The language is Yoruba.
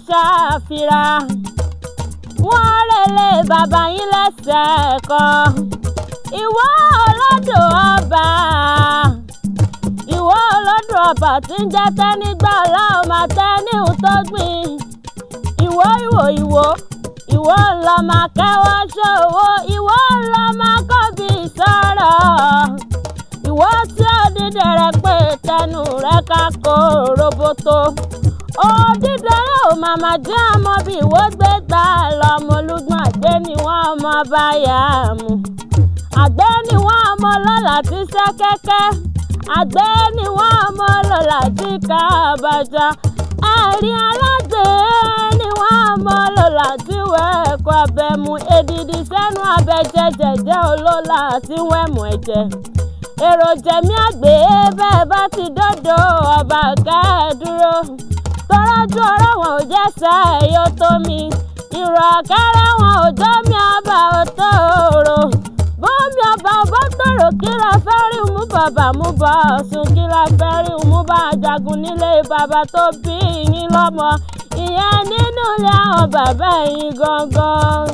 Ṣàfìrà, wọ́n rẹ̀lẹ̀ bàbá yín lẹ́sẹ̀ kan. Ìwọ ọlọ́dọ̀ ọba, ìwọ ọlọ́dọ̀ ọba tí ń jẹ́ tẹ́nígbà ọlọ́run máa tẹ́ níhùn tó gbìn. Ìwọ ìwò ìwò, ìwọ ńlọ máa kẹ́wọ́ ṣòwò, ìwọ ńlọ máa kọ́bi sọ̀rọ̀. Ìwọ tí ó dídẹrẹ pé tẹnu rẹ ká kó roboto. Òdídẹrẹ́ ò màmá jẹ́ ọmọ bí ìwọ gbé gbà lọ́mọ olúgbọ́n àgbẹ̀ ni wọ́n mọ báyà mú. Àgbẹ̀ ni wọ́n mọ lọ́la tí sẹ́ kẹ́kẹ́. Àgbẹ̀ ni wọ́n mọ lọ́la tí kábàjá. Ẹ̀rí alágbè ni wọ́n mọ lọ́la tí wẹ́ẹ̀kọ́ abẹ́mu. Èdìdì sẹ́nu abẹ jẹ́jẹ̀jẹ́ olóla tí wẹ́mú ẹ̀jẹ̀. Èrò jẹ̀mí àgbẹ̀ bẹ́ẹ̀ bá ti dọ́dọ̀ ọba kẹ́ẹ̀dúró. Tọ́rọ́jú ọ̀rọ̀ wọn ò jẹ́ sẹ́ yóò tó mi. Ìrọ̀ kẹ́rẹ́ wọn ò jọ́ mi ọba ò tóoro. Bómi ọba ọba tòrò kí la fẹ́ rí mú bàbá mú bọ̀ ọ̀sùn kí la fẹ́ rí mú bá jagun nílé bàbá tó bí yín lọ́mọ. Ìyẹn nínú ilé àwọn bàbá yín gangan.